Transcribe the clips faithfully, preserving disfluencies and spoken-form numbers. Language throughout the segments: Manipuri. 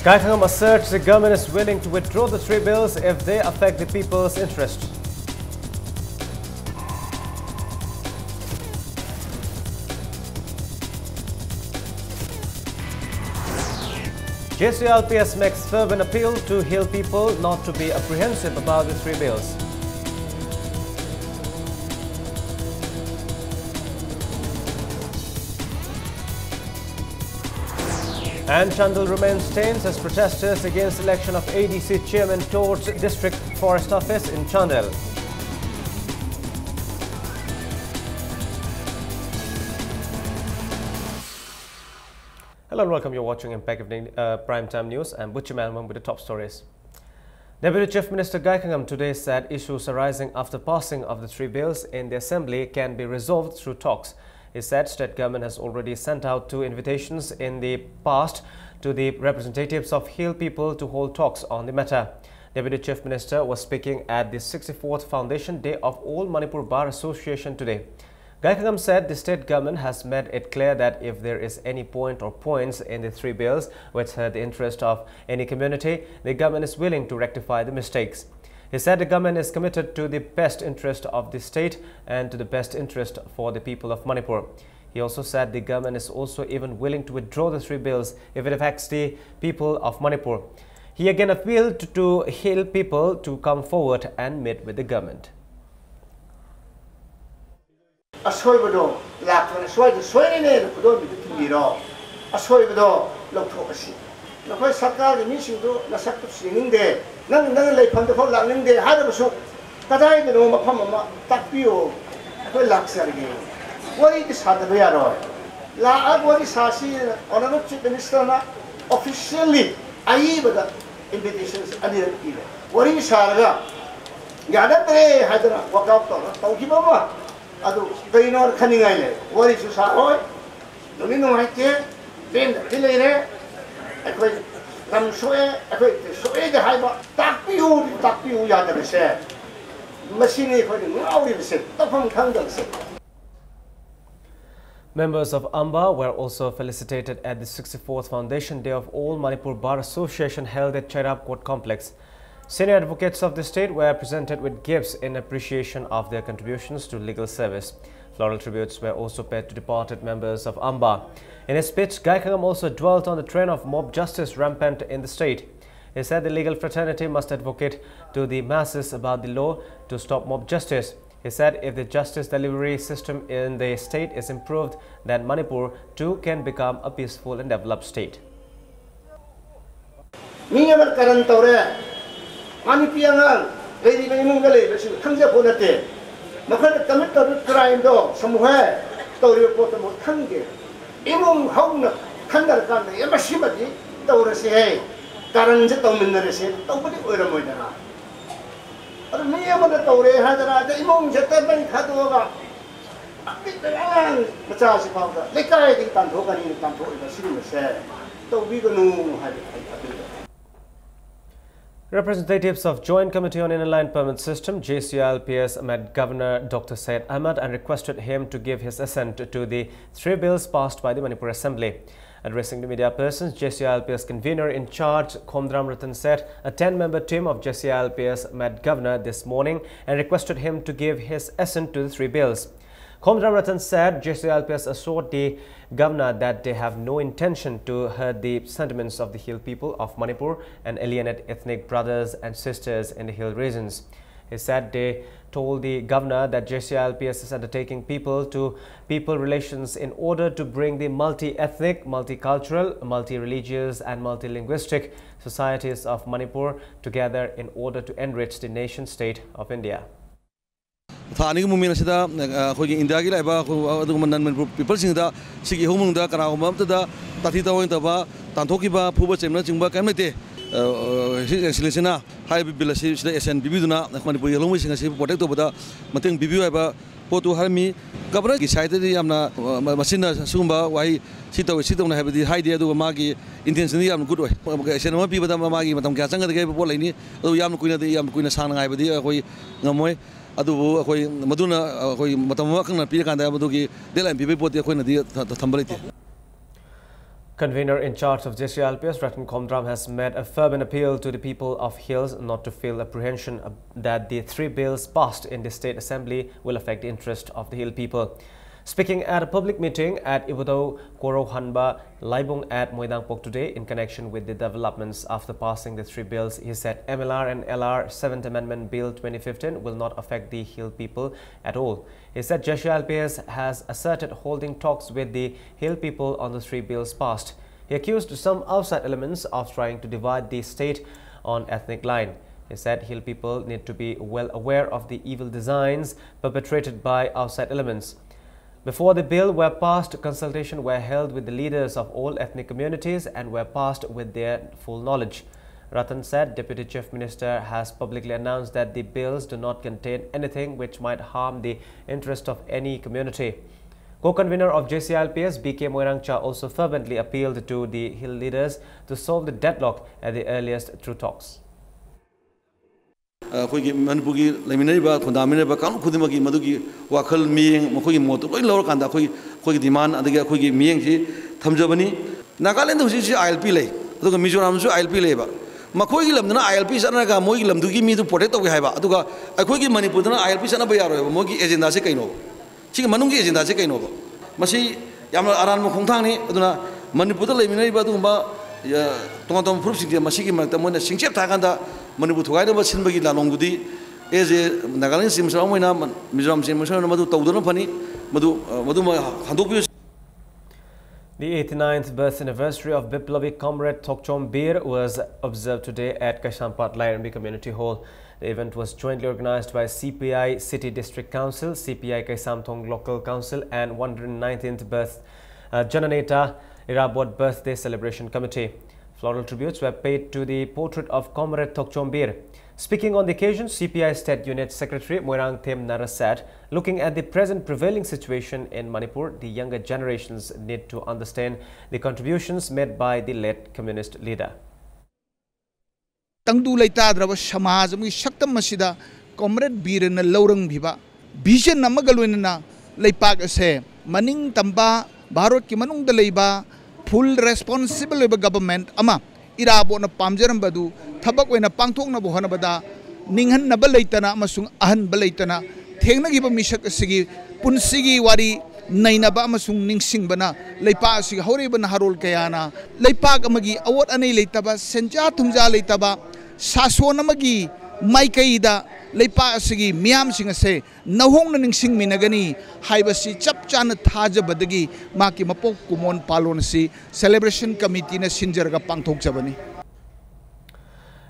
Gaikhangam asserts the government is willing to withdraw the three bills if they affect the people's interest. J C L P S makes fervent appeal to Hill people not to be apprehensive about the three bills. And Chandel remains tense as protesters against election of A D C chairman torch District Forest Office in Chandel. Hello and welcome. You're watching Impact Evening uh, Primetime News. I'm Butchie Manman with the top stories. Deputy Chief Minister Gaikhangam today said issues arising after passing of the three bills in the assembly can be resolved through talks. He said state government has already sent out two invitations in the past to the representatives of Hill people to hold talks on the matter. Deputy Chief Minister was speaking at the sixty-fourth Foundation Day of All Manipur Bar Association today. Gaikhangam said the state government has made it clear that if there is any point or points in the three bills which hurt the interest of any community, the government is willing to rectify the mistakes. He said the government is committed to the best interest of the state and to the best interest for the people of Manipur. He also said the government is also even willing to withdraw the three bills if it affects the people of Manipur. He again appealed to Hill people to come forward and meet with the government. ꯑꯁꯣꯏꯕꯗꯣ ꯂꯥꯛꯄꯅ ꯁ꯭ꯋꯥꯏꯗ ꯁꯣꯏꯔꯦꯅꯦꯅ ꯈꯨꯗꯣꯝꯕꯤꯗ ꯊꯤꯟꯕꯤꯔꯣ꯫ ꯑꯁꯣꯏꯕꯗꯣ ꯂꯧꯊꯣꯛꯑꯁꯤ꯫ ꯅꯈꯣꯏ ꯁꯔꯀꯥꯔꯒꯤ ꯃꯤꯁꯤꯡꯗꯨ ꯅꯁꯛꯇꯨ ꯌꯦꯡꯅꯤꯡꯗꯦ, ꯅꯪ ꯅꯪ ꯂꯩꯐꯝꯗꯨꯐꯥꯎ ꯂꯥꯛꯅꯤꯡꯗꯦ ꯍꯥꯏꯔꯕꯁꯨ ꯀꯗꯥꯏꯗꯅꯣ ꯃꯐꯝ ꯑꯃ ꯇꯥꯛꯄꯤꯌꯣ, ꯑꯩꯈꯣꯏ ꯂꯥꯛꯆꯔꯒꯦ꯫ ꯋꯥꯔꯤꯗꯤ ꯁꯥꯗꯕ ꯌꯥꯔꯣꯏ꯫ ꯂꯥꯛꯑꯒ ꯋꯥꯔꯤ ꯁꯥꯁꯤ꯫ Honourable Chief Minister ꯅ officially ꯑꯏꯕꯗ invitation ꯑꯅꯤꯔꯛ ꯄꯤꯔꯦ꯫ ꯋꯥꯔꯤ ꯁꯥꯔꯒ ꯌꯥꯅꯗ꯭ꯔꯦ ꯍꯥꯏꯗꯅ walk out ꯇꯧꯔ ꯇꯧꯈꯤꯕ ꯑꯃ ꯑꯗꯨ ꯀꯩꯅꯣ ꯈꯟꯅꯤꯡꯉꯥꯏ ꯂꯩ꯫ ꯋꯥꯔꯤꯁꯨ ꯁꯥꯔꯣꯏ, ꯅꯨꯡꯗꯤ ꯅꯨꯡꯉꯥꯏꯇꯦ, ꯄꯦꯟꯗꯕꯗꯤ ꯂꯩꯔꯦ꯫ ꯑꯩꯈꯣꯏ ꯂꯝ ꯁꯣꯛꯑꯦ, ꯑꯩꯈꯣꯏ ꯁꯣꯛꯑꯦꯗꯤ ꯍꯥꯏꯕ, ꯇꯥꯛꯄꯤꯌꯨ ꯇꯥꯛꯄꯤꯌꯨ ꯌꯥꯗꯕꯁꯦ ꯃꯁꯤꯅꯤ ꯑꯩꯈꯣꯏꯅ ꯉꯥꯎꯔꯤꯕꯁꯦ, ꯇꯧꯐꯝ ꯈꯪꯗꯕꯁꯦ꯫ Members of AMBA were also felicitated at the sixty-fourth Foundation Day of All Manipur Bar Association held at Chairap Court Complex. Senior advocates of the state were presented with gifts in appreciation of their contributions to legal service. Floral tributes were also paid to departed members of AMBA. In his speech, Gai Khangam also dwelt on the trend of mob justice rampant in the state. He said the legal fraternity must advocate to the masses about the law to stop mob justice. He said if the justice delivery system in the state is improved, then Manipur too can become a peaceful and developed state. ꯃꯤ ꯑꯃ ꯀꯔꯟ ꯇꯧꯔꯦ, ꯃꯥ ꯅꯨꯄꯤ ꯑꯉꯥꯡ ꯂꯩꯔꯤꯕ ꯏꯃꯨꯡꯗ ꯂꯩꯕꯁꯤꯡ ꯈꯪꯖꯄꯣꯠ ꯅꯠꯇꯦ꯫ ꯃꯈꯣꯏꯅ ꯀꯃꯤꯠ ꯇꯧꯔꯤꯕ ꯀ꯭ꯔꯥꯏꯝꯗꯣ ꯁꯃꯨꯍꯦ ꯇꯧꯔꯤꯕ ꯄꯣꯠꯇꯣ ꯃꯈꯣꯏ ꯈꯪꯗꯦ꯫ ꯏꯃꯨꯡ ꯍꯧꯅ ꯈꯟꯅꯔꯀꯥꯟꯗ ꯑꯦ ꯃꯁꯤꯃꯗꯤ ꯇꯧꯔꯁꯤ ꯍꯦ, ꯀꯔꯟꯁꯦ ꯇꯧꯃꯤꯟꯅꯔꯁꯦ ꯇꯧꯕꯗꯤ ꯑꯣꯏꯔꯝꯃꯣꯏꯗꯅ꯫ ꯑꯗꯨ ꯃꯤ ꯑꯃꯅ ꯇꯧꯔꯦ ꯍꯥꯏꯗꯅ ꯑꯗ ꯏꯃꯨꯡꯁꯦ ꯃꯩ ꯊꯥꯗꯣꯛꯑꯒ ꯑꯄꯤꯛꯄ ꯑꯉꯥꯡ ꯃꯆꯥꯁꯤ ꯐꯥꯎꯗ ꯂꯩꯀꯥꯏꯗꯒꯤ ꯇꯥꯟꯊꯣꯛꯀꯅꯤꯅ ꯇꯥꯟꯊꯣꯛꯏꯕ ꯁꯤꯒꯨꯝꯕꯁꯦ ꯇꯧꯕꯤꯒꯅꯨ ꯍꯥꯏꯕ ꯑꯩ ꯑꯗꯨꯗ Representatives of Joint Committee on Inner Line Permit System, J C I L P S, met Governor Doctor Syed Ahmad and requested him to give his assent to the three bills passed by the Manipur Assembly. Addressing the media persons, J C I L P S convener in charge Khomdram Ratan said a ten-member team of J C I L P S met Governor this morning and requested him to give his assent to the three bills. Khomdram Ratan said J C I L P S assured the governor that they have no intention to hurt the sentiments of the hill people of Manipur and alienate ethnic brothers and sisters in the hill regions. He said they told the governor that J C I L P S is undertaking people to people relations in order to bring the multi-ethnic, multicultural, multi-religious and multilinguistic societies of Manipur together in order to enrich the nation state of India. ꯊꯥ ꯑꯅꯤꯒꯤ ꯃꯨꯃꯦꯟ ꯑꯁꯤꯗ ꯑꯩꯈꯣꯏꯒꯤ ꯏꯟꯗꯤꯌꯥꯒꯤ ꯂꯥꯛꯏꯕ ꯑꯗꯨꯒꯨꯝꯕ ꯅꯟ ꯃꯅꯤꯄꯨꯔ ꯄꯤꯄꯜꯁꯤꯡꯗ ꯁꯤꯒꯤ ꯏꯍꯧ ꯃꯅꯨꯡꯗ ꯀꯅꯥꯒꯨꯝꯕ ꯑꯃꯠꯇꯗ ꯇꯥꯊꯤ ꯇꯥꯑꯣꯏꯅ ꯇꯧꯕ, ꯇꯥꯟꯊꯣꯛꯈꯤꯕ, ꯐꯨꯕ ꯆꯩꯕꯅꯆꯤꯡꯕ ꯀꯔꯤꯝ ꯂꯩꯇꯦ꯫ ꯍꯤꯁ ꯑꯦꯛꯁꯤꯂꯦꯟꯁꯤꯅ ꯍꯥꯏꯔꯤꯕ ꯕꯤꯜ ꯑꯁꯤ ꯁꯤꯗ ꯑꯦꯁꯦꯟ ꯄꯤꯕꯤꯗꯨꯅ ꯃꯅꯤꯄꯨꯔꯒꯤ ꯂꯧꯃꯤꯁꯤꯡ ꯑꯁꯤ ꯄ꯭ꯔꯣꯇꯦꯛ ꯇꯧꯕꯗ ꯃꯇꯦꯡ ꯄꯤꯕꯤꯌꯨ ꯍꯥꯏꯕ ꯄꯣꯠꯇꯨ ꯍꯥꯏꯔꯝꯃꯤ꯫ ꯒꯕꯔꯅꯔꯒꯤ ꯁꯥꯏꯠꯇꯗꯤ ꯌꯥꯝꯅ ꯃꯁꯤꯅ ꯁꯤꯒꯨꯝꯕ ꯋꯥꯍꯩ ꯁꯤ ꯇꯧꯏ ꯁꯤ ꯇꯧꯅꯤ ꯍꯥꯏꯕꯗꯤ ꯍꯥꯏꯗꯦ, ꯑꯗꯨꯒ ꯃꯥꯒꯤ ꯏꯟꯇꯦꯟꯁꯟꯗꯤ ꯌꯥꯝꯅ ꯒꯨꯗ ꯑꯣꯏ꯫ ꯑꯦꯁꯦꯟ ꯑꯃ ꯄꯤꯕꯗ ꯃꯥꯒꯤ ꯃꯇꯝ ꯀꯌꯥ ꯆꯪꯒꯗꯒꯦ ꯍꯥꯏꯕ ꯄꯣꯠ ꯂꯩꯅꯤ꯫ ꯑꯗꯨ ꯌꯥꯝꯅ ꯀꯨꯏꯅꯗꯤ, ꯌꯥꯝ ꯀꯨꯏꯅ ꯁꯥꯡꯅ ꯉꯥꯏꯕꯗꯤ ꯑꯩꯈꯣꯏ ꯉꯝꯃꯣꯏ꯫ ꯑꯗꯨꯕꯨ ꯑꯩꯈꯣꯏ ꯃꯗꯨꯅ ꯑꯩꯈꯣꯏ ꯃꯇꯝ ꯑꯃ ꯑꯀꯛꯅꯅ ꯄꯤꯔꯀꯥꯟꯗ ꯃꯗꯨꯒꯤ deadline ꯄꯤꯕꯒꯤ ꯄꯣꯠꯇꯤ ꯑꯩꯈꯣꯏꯅꯗꯤ ꯊ- ꯊ- ꯊꯝꯕ ꯂꯩꯇꯦ꯫ Convener in charge of J C I L P S, Ratan Khomdram, has made a fervent appeal to the people of Hills not to feel apprehension that the three bills passed in the State Assembly will affect the interest of the Hill people. Speaking at a public meeting at Ibudo Koro Hanba Laibung at Moidangpok today in connection with the developments after passing the three bills, he said M L R and L R Seventh Amendment Bill twenty fifteen will not affect the Hill people at all. He said J C I L P S has asserted holding talks with the Hill people on the three bills passed. He accused some outside elements of trying to divide the state on ethnic line. He said Hill people need to be well aware of the evil designs perpetrated by outside elements. Before the bill were passed, consultation were held with the leaders of all ethnic communities and were passed with their full knowledge. Ratan said Deputy Chief Minister has publicly announced that the bills do not contain anything which might harm the interest of any community. Co-convener of J C I L P S, B K Moirangcha, also fervently appealed to the Hill leaders to solve the deadlock at the earliest through talks. ꯑꯩꯈꯣꯏꯒꯤ ꯃꯅꯤꯄꯨꯔꯒꯤ ꯂꯩꯃꯤꯟꯅꯔꯤꯕ, ꯈꯨꯟꯗꯥꯃꯤꯟꯅꯔꯤꯕ ꯀꯥꯡꯂꯨꯞ ꯈꯨꯗꯤꯡꯃꯛꯀꯤ ꯃꯗꯨꯒꯤ ꯋꯥꯈꯜ, ꯃꯤꯠꯌꯦꯡ, ꯃꯈꯣꯏꯒꯤ ꯃꯣꯠꯇꯨ ꯂꯣꯏ ꯂꯧꯔꯀꯥꯟꯗ ꯑꯩꯈꯣꯏ, ꯑꯩꯈꯣꯏꯒꯤ demand ꯑꯗꯒꯤ ꯑꯩꯈꯣꯏꯒꯤ ꯃꯤꯠꯌꯦꯡꯁꯤ ꯊꯝꯖꯕꯅꯤ꯫ ꯅꯥꯒꯥꯂꯦꯟꯗ ꯍꯧꯖꯤꯛ ꯍꯧꯖꯤꯛ I L P ꯂꯩ, ꯑꯗꯨꯒ ꯃꯤꯖꯣꯔꯥꯝꯁꯨ I L P ꯂꯩꯌꯦꯕ꯫ ꯃꯈꯣꯏꯒꯤ ꯂꯝꯗꯅ I L P ꯆꯠꯅꯔꯒ ꯃꯣꯏꯒꯤ ꯂꯝꯗꯨꯒꯤ ꯃꯤꯗꯨ protect ꯇꯧꯒꯦ ꯍꯥꯏꯕ, ꯑꯗꯨꯒ ꯑꯩꯈꯣꯏꯒꯤ ꯃꯅꯤꯄꯨꯔꯗꯅ I L P ꯆꯠꯅꯕ ꯌꯥꯔꯣꯏꯕ꯫ ꯃꯣꯏꯒꯤ agendaꯁꯤ ꯀꯩꯅꯣꯕ? ꯁꯤꯒꯤ ꯃꯅꯨꯡꯒꯤ agendaꯁꯤ ꯀꯩꯅꯣꯕ? ꯃꯁꯤ ꯌꯥꯝꯅ ꯑꯔꯥꯟꯕ ꯈꯣꯡꯊꯥꯡꯅꯤ꯫ ꯑꯗꯨꯅ ꯃꯅꯤꯄꯨꯔꯗ ꯂꯩꯃꯤꯟꯅꯔꯤꯕ ꯑꯗꯨꯒꯨꯝꯕ, ꯑ, ꯇꯣꯉꯥꯟ ꯇꯣꯉꯥꯟꯕ ꯐꯨꯔꯨꯞꯁꯤꯡꯁꯦ ꯃꯁꯤꯒꯤ ꯃꯔꯛꯇ ꯃꯣꯏꯅ ꯁꯤꯡꯆꯦꯞ ꯊꯥꯀꯥꯟꯗ ꯃꯅꯤꯄꯨꯔ ꯊꯨꯒꯥꯏꯅꯕ ꯁꯤꯟꯕꯒꯤ ꯂꯥꯂꯣꯡꯗꯨꯗꯤ as a Nagaland ꯁꯤ ꯃꯁꯥ ꯑꯣꯏꯅ ꯃꯤꯖꯣꯔꯥꯝ ꯁꯤ ꯃꯁꯥ ꯑꯣꯏꯅ ꯃꯗꯨ ꯇꯧꯗꯅ ꯐꯅꯤ꯫ ꯃꯗꯨ, ꯑ, ꯃꯗꯨꯃ ꯍꯟꯗꯣꯛꯄꯤꯌꯨ꯫ The eighty-ninth birth anniversary of Biplobi Comrade Thokchom Bir was observed today at Kaisampat Lairembi Community Hall. The event was jointly organized by C P I City District Council, C P I Kaisamthong Local Council, and one hundred nineteenth Birth, uh, Jananeta Irabot Birthday Celebration Committee. Floral tributes were paid to the portrait of Comrade Thokchom Bir. Speaking on the occasion, C P I State Unit Secretary Moirang Them Nara said, looking at the present prevailing situation in Manipur, the younger generations need to understand the contributions made by the late communist leader. ꯇꯪꯗꯨ ꯂꯩꯇꯥꯗ꯭ꯔꯕ ꯁꯃꯥꯖ ꯑꯃꯒꯤ ꯁꯛꯇꯝ ꯑꯁꯤꯗ ꯀꯣꯝꯔꯦꯗ ꯕꯤꯔꯅ ꯂꯧꯔꯝꯈꯤꯕ ꯚꯤꯖꯟ ꯑꯃꯒ ꯂꯣꯏꯅꯅ ꯂꯩꯄꯥꯛ ꯑꯁꯦ ꯃꯅꯤꯡ ꯇꯝꯕ, ꯚꯥꯔꯠꯀꯤ ꯃꯅꯨꯡꯗ ꯂꯩꯕ ꯐꯨꯜ ꯔꯦꯁꯄꯣꯟꯁꯤꯕꯜ ꯑꯣꯏꯕ ꯒꯚꯔꯟꯃꯦꯟꯠ ꯑꯃ ꯏꯔꯥꯕꯣꯠꯅ ꯄꯥꯝꯖꯔꯝꯕꯗꯨ ꯊꯕꯛ ꯑꯣꯏꯅ ꯄꯥꯡꯊꯣꯛꯅꯕ ꯍꯣꯠꯅꯕꯗ ꯅꯤꯡꯍꯟꯅꯕ ꯂꯩꯇꯅ ꯑꯃꯁꯨꯡ ꯑꯍꯟꯕ ꯂꯩꯇꯅ ꯊꯦꯡꯅꯈꯤꯕ ꯃꯤꯁꯛ ꯑꯁꯤꯒꯤ ꯄꯨꯟꯁꯤꯒꯤ ꯋꯥꯔꯤ ꯅꯩꯅꯕ ꯑꯃꯁꯨꯡ ꯅꯤꯡꯁꯤꯡꯕꯅ ꯂꯩꯄꯥꯛ ꯑꯁꯤꯒꯤ ꯍꯧꯔꯛꯏꯕ ꯅꯍꯥꯔꯣꯜ ꯀꯌꯥꯅ ꯂꯩꯄꯥꯛ ꯑꯃꯒꯤ ꯑꯋꯣꯠ ꯑꯅꯩ ꯂꯩꯇꯕ, ꯁꯦꯟꯖꯥ ꯊꯨꯝꯖꯥ ꯂꯩꯇꯕ, ꯁꯥꯁꯣꯟ ꯑꯃꯒꯤ ꯃꯥꯏꯀꯩꯗ ꯂꯩꯄꯥꯛ ꯑꯁꯤꯒꯤ ꯃꯤꯌꯥꯝꯁꯤꯡ ꯑꯁꯦ ꯅꯧꯍꯧꯅ ꯅꯤꯡꯁꯤꯡꯃꯤꯟꯅꯒꯅꯤ ꯍꯥꯏꯕꯁꯤ ꯆꯞ ꯆꯥꯅ ꯊꯥꯖꯕꯗꯒꯤ ꯃꯍꯥꯛꯀꯤ ꯃꯄꯣꯛ ꯀꯨꯝꯑꯣꯟ ꯄꯥꯂꯣꯟ ꯑꯁꯤ celebration committeeꯅ ꯁꯤꯟꯖꯔꯒ ꯄꯥꯡꯊꯣꯛꯆꯕꯅꯤ꯫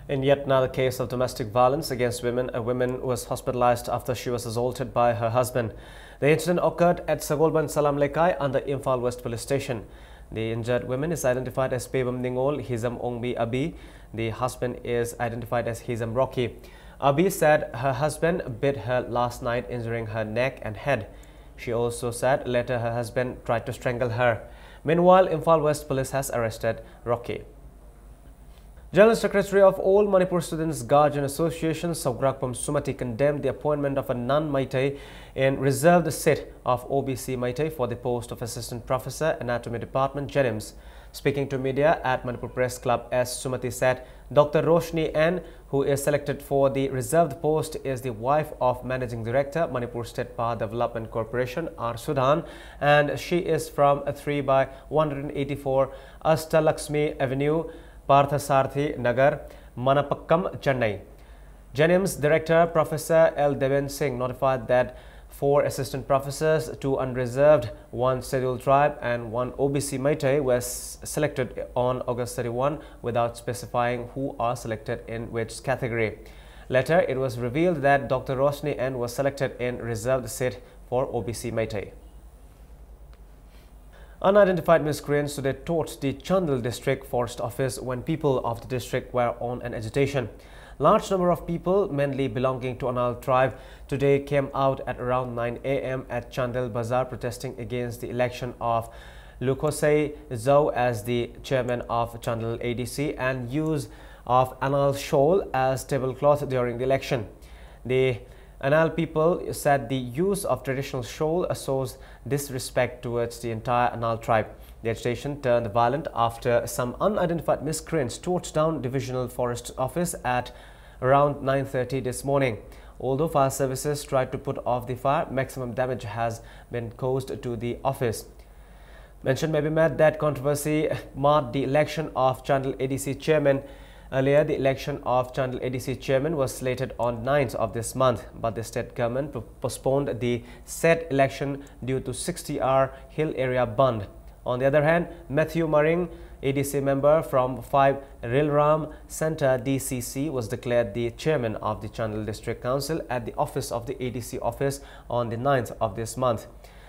In yet another case of domestic violence against women, a woman was hospitalized after she was assaulted by her husband. The incident occurred at Sagolband Salam Lekai under Imphal West Police Station. The injured woman is identified as Pebam Ningol Hizam Ongbi Abi. The husband is identified as Hizam Rocky. Abi said her husband beat her last night, injuring her neck and head. She also said later her husband tried to strangle her. Meanwhile, Imphal West Police has arrested Rocky. General Secretary of All Manipur Students Guardian Association, Saugrakpam Sumati, condemned the appointment of a non-Meitei in reserved seat of O B C Meitei for the post of Assistant Professor, Anatomy Department, JNIMS. Speaking to media at Manipur Press Club, S Sumati said Doctor Roshni N, who is selected for the reserved post, is the wife of Managing Director, Manipur State Power Development Corporation, R Sudhan, and she is from three by one hundred eighty-four Ashtalakshmi Avenue, Parthasarathy Nagar, Manapakkam, Chennai. JNIMS Director Professor L Deven Singh notified that four assistant professors, two unreserved, one scheduled tribe, and one O B C Meitei were s- selected on August thirty-one without specifying who are selected in which category. Later, it was revealed that Doctor Roshni N was selected in reserved seat for O B C Meitei. Unidentified miscreants today torched the Chandel District Forest Office when people of the district were on an agitation. Large number of people, mainly belonging to Anal tribe, today came out at around nine a m at Chandel Bazar protesting against the election of Lukhosei Zhou as the chairman of Chandel A D C and use of Anal shawl as tablecloth during the election. The Anal people said the use of traditional shawl shows disrespect towards the entire Anal tribe. The agitation turned violent after some unidentified miscreants torched down divisional forest office at around nine thirty this morning. Although fire services tried to put off the fire, maximum damage has been caused to the office. Mention may be made that controversy marred the election of Chandel A D C chairman. Earlier, the election of Chandel A D C chairman was slated on ninth of this month, but the state government po- postponed the said election due to sixty-hour hill area bandh. On the other hand, Matthew Maring, A D C member from five Rilram Centre D C C, was declared the chairman of the Chandel District Council at the office of the A D C office on the ninth of this month.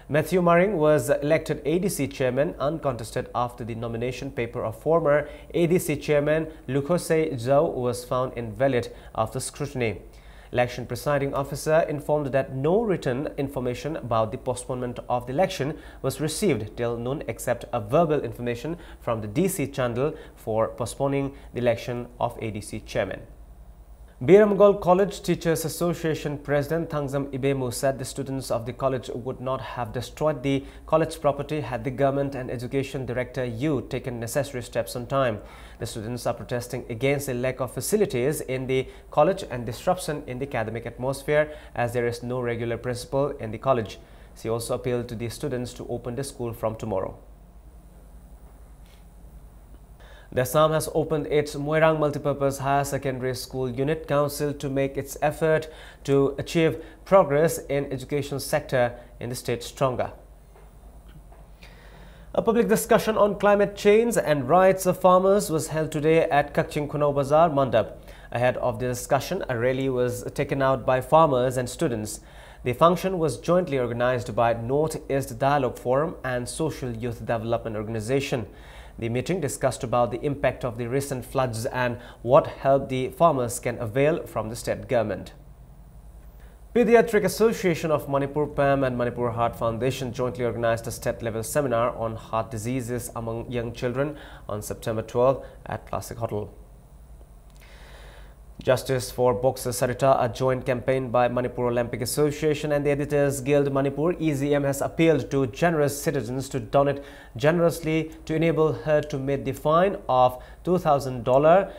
Matthew Maring was elected A D C chairman uncontested after the nomination paper of former A D C chairman Lukhosei Zhao was found invalid after scrutiny. Election presiding officer informed that no written information about the postponement of the election was received till noon except a verbal information from the D C Chandel for postponing the election of A D C chairman. Biramgol College Teachers Association President Thangzam Ibemu said the students of the college would not have destroyed the college property had the government and education director Yu taken necessary steps on time. The students are protesting against the lack of facilities in the college and disruption in the academic atmosphere as there is no regular principal in the college. She also appealed to the students to open the school from tomorrow. The Assam has opened its Moirang Multipurpose Higher Secondary School Unit Council to make its effort to achieve progress in education sector in the state stronger. A public discussion on climate change and rights of farmers was held today at Kakching Khunao Bazar Mandap. Ahead of the discussion, a rally was taken out by farmers and students. The function was jointly organized by North East Dialogue Forum and Social Youth Development Organization. The meeting discussed about the impact of the recent floods and what help the farmers can avail from the state government. Pediatric Association of Manipur, PAM, and Manipur Heart Foundation jointly organized a state-level seminar on heart diseases among young children on September twelfth at Classic Hotel. Justice for Boxer Sarita, a joint campaign by Manipur Olympic Association and the Editors Guild Manipur, E Z M, has appealed to generous citizens to donate generously to enable her to meet the fine of two thousand dollars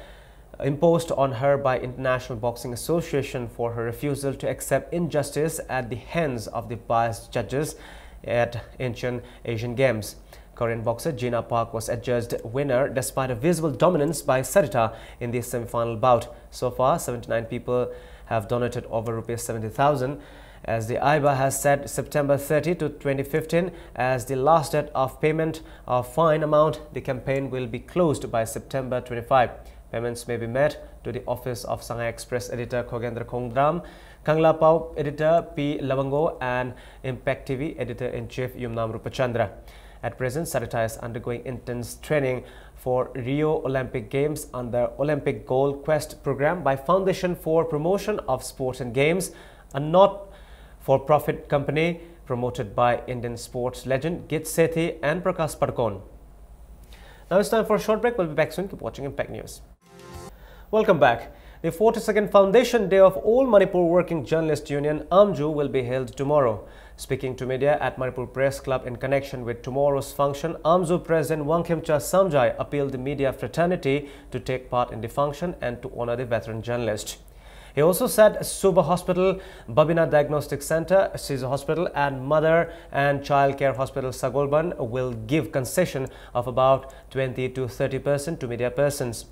imposed on her by International Boxing Association for her refusal to accept injustice at the hands of the biased judges at Incheon Asian Games. Korean boxer Jin-ah Park was adjudged winner despite a visible dominance by Sarita in the semi-final bout. So far, seventy-nine people have donated over rupees seventy thousand. As the I B A has set September thirty to twenty fifteen as the last date of payment of fine amount, the campaign will be closed by September twenty-five. Payments may be made to the office of Sangai Express editor Khogendra Khongdram, Kangla Pao editor P Labango, and Impact T V editor-in-chief Yumnam Rupachandra. At present, Sarita is undergoing intense training for Rio Olympic Games under Olympic Gold Quest program by Foundation for Promotion of Sports and Games, a not-for-profit company promoted by Indian sports legend Git Sethi and Prakash Padukone. Now it's time for a short break. We'll be back soon. Keep watching Impact News. Welcome back. The forty-second Foundation Day of All Manipur Working Journalist Union, AMJU, will be held tomorrow. Speaking to media at Manipur Press Club in connection with tomorrow's function, AMJU President Wangkhemcha Samjai appealed the media fraternity to take part in the function and to honor the veteran journalist. He also said Suba Hospital, Babina Diagnostic Center, Siza Hospital, and Mother and Child Care Hospital Sagolband will give concession of about twenty to thirty percent to media persons.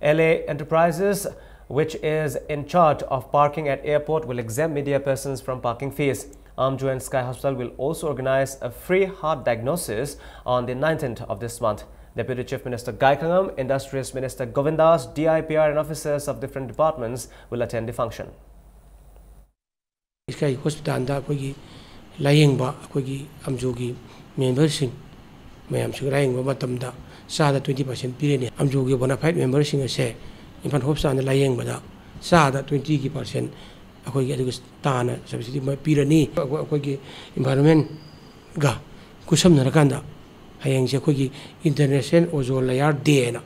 L A Enterprises, which is in charge of parking at airport, will exempt media persons from parking fees. AMJU and Sky Hospital will also organize a free heart diagnosis on the nineteenth of this month. Deputy Chief Minister Gai Khangam, Industries Minister Govindas, D I P R and officers of different departments will attend the function. Sky ꯍꯣꯁꯄꯤꯇꯥꯜꯗ ꯑꯩꯈꯣꯏꯒꯤ ꯂꯥꯌꯦꯡꯕ ꯑꯩꯈꯣꯏꯒꯤ ꯑꯝꯖꯨꯒꯤ ꯃꯦꯝꯕꯔꯁꯤꯡ ꯃꯌꯥꯝꯁꯤꯒ ꯂꯥꯌꯦꯡꯕ ꯃꯇꯝꯗ ꯆꯥꯗ twenty percent ꯄꯤꯔꯅꯤ꯫ ꯑꯝꯖꯨꯒꯤ bona fide memberꯁꯤꯡ ꯑꯁꯦ ꯏꯝꯐꯥꯜ ꯍꯣꯁꯄꯤꯇꯥꯜꯗ ꯂꯥꯌꯦꯡꯕꯗ ꯆꯥꯗ twentyꯒꯤ percent ꯑꯩꯈꯣꯏꯒꯤ ꯑꯗꯨꯒ ꯇꯥꯅ subsidy ꯄꯤꯔꯅꯤ꯫ ꯑꯩꯈꯣꯏꯒꯤ environmentꯒ ꯈꯨꯠꯁꯝꯅꯔꯀꯥꯟꯗ ꯍꯌꯦꯡꯁꯦ ꯑꯩꯈꯣꯏꯒꯤ International Ozone Layer Day ꯍꯥꯏꯅ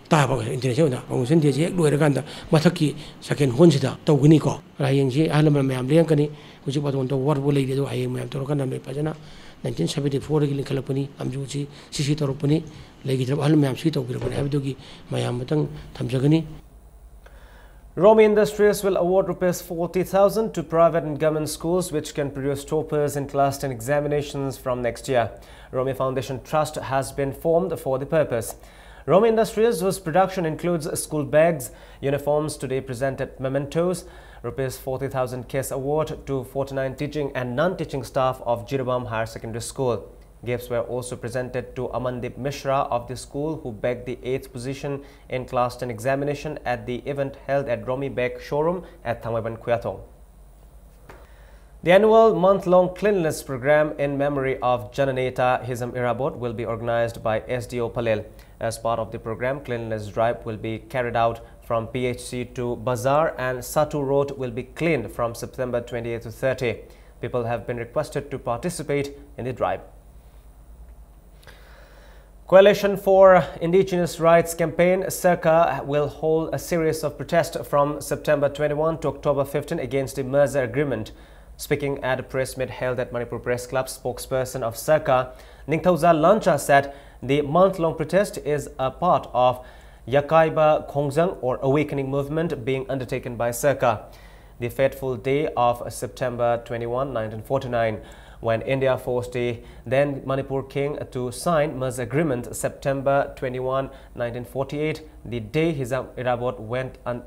ꯇꯥꯕ ꯏꯟꯇꯔꯅꯦꯁꯅꯦꯜ ꯑꯣꯏꯅ ꯐꯥꯎꯟꯗꯦꯁꯟ ꯗꯦꯁꯤ ꯍꯦꯛ ꯂꯣꯏꯔꯀꯥꯟꯗ ꯃꯊꯛꯀꯤ ꯁꯦꯀꯦꯟ ꯍꯣꯜꯁꯤꯗ ꯇꯧꯒꯅꯤꯀꯣ꯫ ꯍꯌꯦꯡꯁꯤ ꯑꯍꯜ ꯂꯃꯟ ꯃꯌꯥꯝ ꯂꯦꯡꯒꯅꯤ꯫ ꯍꯧꯖꯤꯛ ꯕꯥꯇꯣꯟ ꯇꯧꯕ ꯋꯥꯠꯄ ꯂꯩꯔꯤ, ꯑꯗꯣ ꯍꯌꯦꯡ ꯃꯌꯥꯝ ꯇꯧꯔꯀꯥꯟꯗ ꯅꯣꯏ ꯐꯖꯅ ꯅꯥꯏꯟꯇꯤꯟ ꯁꯕꯦꯟꯇꯤ ꯐꯣꯔꯗꯒꯤ ꯂꯤꯡꯈꯠꯂꯛꯄꯅꯤ, ꯑꯝꯖꯨꯁꯤ ꯁꯤꯁꯤ ꯇꯧꯔꯛꯄꯅꯤ, ꯂꯩꯈꯤꯗ꯭ꯔꯕ ꯑꯍꯜ ꯃꯌꯥꯝꯁꯤꯒꯤ ꯇꯧꯕꯤꯔꯛꯄꯅꯤ ꯍꯥꯏꯕꯗꯨꯒꯤ ꯃꯌꯥꯝ ꯑꯃꯇꯪ ꯊꯝꯖꯒꯅꯤ꯫ Romi Industries will award rupees forty thousand to private and government schools which can produce toppers in class ten examinations from next year. Romi Foundation Trust has been formed for the purpose. Romi Industries, whose production includes school bags, uniforms, today presented mementos, rupees forty thousand cash award to forty-nine teaching and non-teaching staff of Jiribam Higher Secondary School. Gifts were also presented to Amandeep Mishra of the school, who bagged the eighth position in class ten examination at the event held at Romi Bag showroom at Thangmaiban Khuyatong. The annual month-long cleanliness program in memory of Jananeta Hizam Irabot will be organized by S D O Pallel. As part of the program, cleanliness drive will be carried out from P H C to Bazar, and Satu Road will be cleaned from September twenty-eight to thirty. People have been requested to participate in the drive. Coalition for Indigenous Rights campaign, SIRCA, will hold a series of protests from September twenty-one to October fifteen against the merger agreement. Speaking at a press meet held at Manipur Press Club, spokesperson of SIRCA, Ningthouja Lancha, said the month-long protest is a part of Yakaiba Khongjang or awakening movement being undertaken by SIRCA. The fateful day of September twenty-one, nineteen forty-nine, when India forced the then Manipur king to sign merger agreement, September twenty-one, nineteen forty-eight, the day Hizam Irabot went un-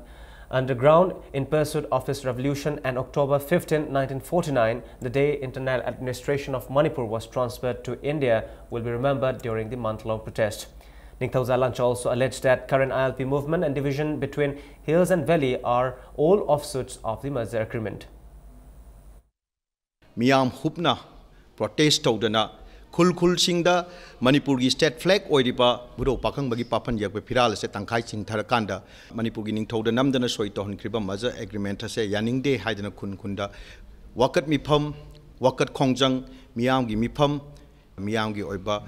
underground in pursuit of his revolution, and October fifteenth, nineteen forty-nine, the day internal administration of Manipur was transferred to India, will be remembered during the month-long protest. Ningthouja Lancha also alleged that current I L P movement and division between hills and valley are all offshoots of the merger agreement. ꯃꯤꯌꯥꯝ ꯍꯨꯞꯅ ꯄ꯭ꯔꯣꯇꯦꯁ ꯇꯧꯗꯅ ꯈꯨꯜ ꯈꯨꯜꯁꯤꯡꯗ ꯃꯅꯤꯄꯨꯔꯒꯤ ꯁ꯭ꯇꯦꯠ ꯐ꯭ꯂꯦꯒ ꯑꯣꯏꯔꯤꯕ ꯕꯨꯙꯧ ꯄꯥꯈꯪꯕꯒꯤ ꯄꯥꯐꯟ ꯌꯦꯛꯄ ꯐꯤꯔꯥꯜ ꯑꯁꯦ ꯇꯪꯈꯥꯏ ꯆꯤꯡꯊꯔꯀꯥꯟꯗ ꯃꯅꯤꯄꯨꯔꯒꯤ ꯅꯤꯡꯊꯧꯗ ꯅꯝꯗꯅ ꯁꯣꯏ ꯇꯧꯍꯟꯈ꯭ꯔꯤꯕ ꯃꯔꯖꯔ ꯑꯦꯒ꯭ꯔꯤꯃꯦꯟꯠ ꯑꯁꯦ ꯌꯥꯅꯤꯡꯗꯦ ꯍꯥꯏꯗꯅ ꯈꯨꯟ ꯈꯨꯟꯗ ꯋꯥꯀꯠ ꯃꯤꯐꯝ, ꯋꯥꯀꯠ ꯈꯣꯡꯖꯪ, ꯃꯤꯌꯥꯝꯒꯤ ꯃꯤꯐꯝ, ꯃꯤꯌꯥꯝꯒꯤ ꯑꯣꯏꯕ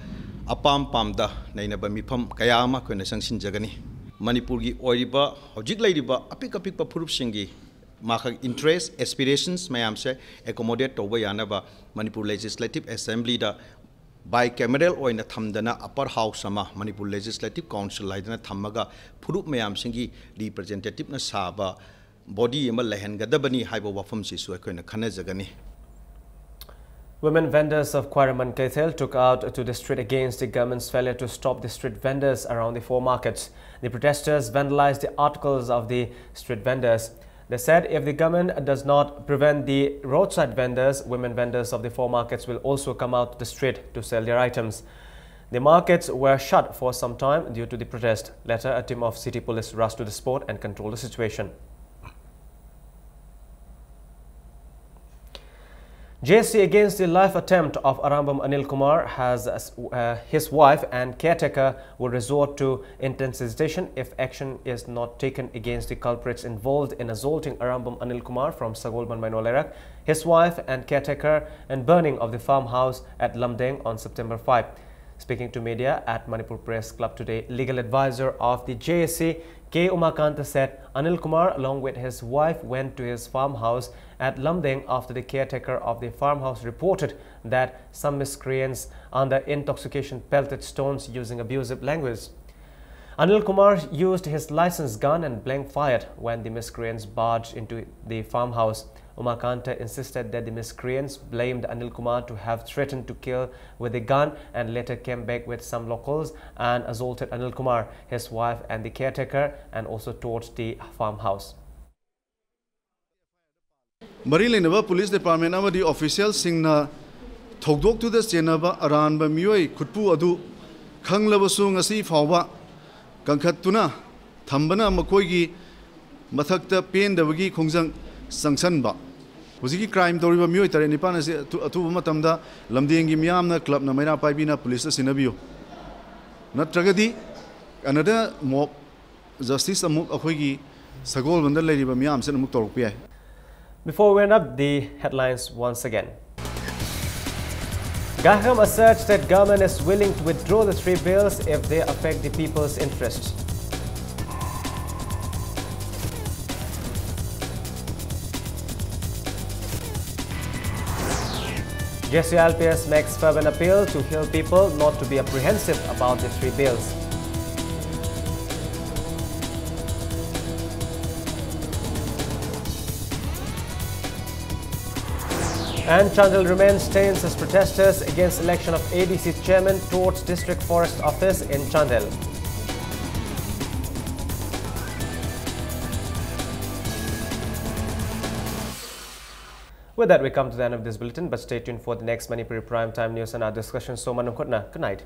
ꯑꯄꯥꯝ ꯄꯥꯝꯗ ꯅꯩꯅꯕ ꯃꯤꯐꯝ ꯀꯌꯥ ꯑꯃ ꯑꯩꯈꯣꯏꯅ ꯆꯪꯁꯤꯟꯖꯒꯅꯤ꯫ ꯃꯅꯤꯄꯨꯔꯒꯤ ꯑꯣꯏꯔꯤꯕ ꯍꯧꯖꯤꯛ ꯂꯩꯔꯤꯕ ꯑꯄꯤꯛ ꯑꯄꯤꯛꯄ ꯐꯨꯔꯨꯞꯁꯤꯡꯒꯤ ꯃꯥꯈꯛ interest, aspirations ꯃꯌꯥꯝꯁꯦ accommodate ꯇꯧꯕ ꯌꯥꯅꯕ ꯃꯅꯤꯄꯨꯔ Legislative Assemblyꯗ bicameral ꯑꯣꯏꯅ ꯊꯝꯗꯅ upper house ꯑꯃ, ꯃꯅꯤꯄꯨꯔ Legislative Council ꯍꯥꯏꯗꯅ ꯊꯝꯃꯒ ꯐꯨꯔꯨꯞ ꯃꯌꯥꯝꯁꯤꯡꯒꯤ representativeꯅ ꯁꯥꯕ body ꯑꯃ ꯂꯩꯍꯟꯒꯗꯕꯅꯤ ꯍꯥꯏꯕ ꯋꯥꯐꯝꯁꯤꯁꯨ ꯑꯩꯈꯣꯏꯅ ꯈꯟꯅꯖꯒꯅꯤ꯫ Women vendors of Khwairaman Keithel took out to the street against the government's failure to stop the street vendors around the four markets. The protesters vandalized the articles of the street vendors. They said if the government does not prevent the roadside vendors, women vendors of the four markets will also come out to the street to sell their items. The markets were shut for some time due to the protest. Later, a team of city police rushed to the spot and controlled the situation. J C, against the life attempt of Arambam Anil Kumar, has uh, his wife and caretaker will resort to intensification if action is not taken against the culprits involved in assaulting Arambam Anil Kumar from Sagolband Mainolairak, his wife and caretaker, and burning of the farmhouse at Lumding on September five. Speaking to media at Manipur Press Club today, legal advisor of the J A C, K Umakanta, said Anil Kumar, along with his wife, went to his farmhouse at Lumding after the caretaker of the farmhouse reported that some miscreants under intoxication pelted stones using abusive language. Anil Kumar used his licensed gun and blank fired when the miscreants barged into the farmhouse. Umakanta insisted that the miscreants blamed Anil Kumar to have threatened to kill with a gun and later came back with some locals and assaulted Anil Kumar, his wife and the caretaker, and also torched the farmhouse. ꯃꯔꯤ ꯂꯩꯅꯕ police department ꯑꯃꯗꯤ officialꯁꯤꯡꯅ ꯊꯧꯗꯣꯛꯇꯨꯗ ꯆꯦꯟꯅꯕ ꯑꯔꯥꯟꯕ ꯃꯤꯑꯣꯏ ꯈꯨꯠꯄꯨ ꯑꯗꯨ ꯈꯪꯂꯕꯁꯨ ꯉꯁꯤ ꯐꯥꯎꯕ ꯀꯟꯈꯠꯇꯨꯅ ꯊꯝꯕꯅ ꯃꯈꯣꯏꯒꯤ ꯃꯊꯛꯇ ꯄꯦꯟꯗꯕꯒꯤ ꯈꯣꯡꯖꯪ ꯆꯪꯁꯟꯕ꯫ ꯍꯧꯖꯤꯛꯀꯤ crime ꯇꯧꯔꯤꯕ ꯃꯤꯑꯣꯏ ꯇꯔꯦꯠ ꯅꯤꯄꯥꯜ ꯑꯁꯤ ꯑꯊꯨ-, ꯑꯊꯨꯕ ꯃꯇꯝꯗ ꯂꯝꯗꯦꯡꯒꯤ ꯃꯤꯌꯥꯝꯅ clubꯅ ꯃꯩꯔꯥ ꯄꯥꯏꯕꯤꯅ policeꯇ ꯁꯤꯟꯅꯕꯤꯌꯨ, ꯅꯠꯇ꯭ꯔꯒꯗꯤ another mob justice ꯑꯃꯨꯛ ꯑꯩꯈꯣꯏꯒꯤ ꯁꯒꯣꯜꯕꯟꯗ ꯂꯩꯔꯤꯕ ꯃꯤꯌꯥꯝꯁꯤꯅ ꯑꯃꯨꯛ ꯇꯧꯔꯛꯄ ꯌꯥꯏ꯫ Before we end up, the headlines once again. Gaham asserts that government is willing to withdraw the three bills if they affect the people's interest. K S U L P S makes fervent appeal to Hill people not to be apprehensive about the three bills. And Chandel remains tense as protesters against election of A D C chairman towards District Forest Office in Chandel. With that, we come to the end of this bulletin, but stay tuned for the next Manipuri Prime Time News and our discussion. So, Manam Khutna, good night.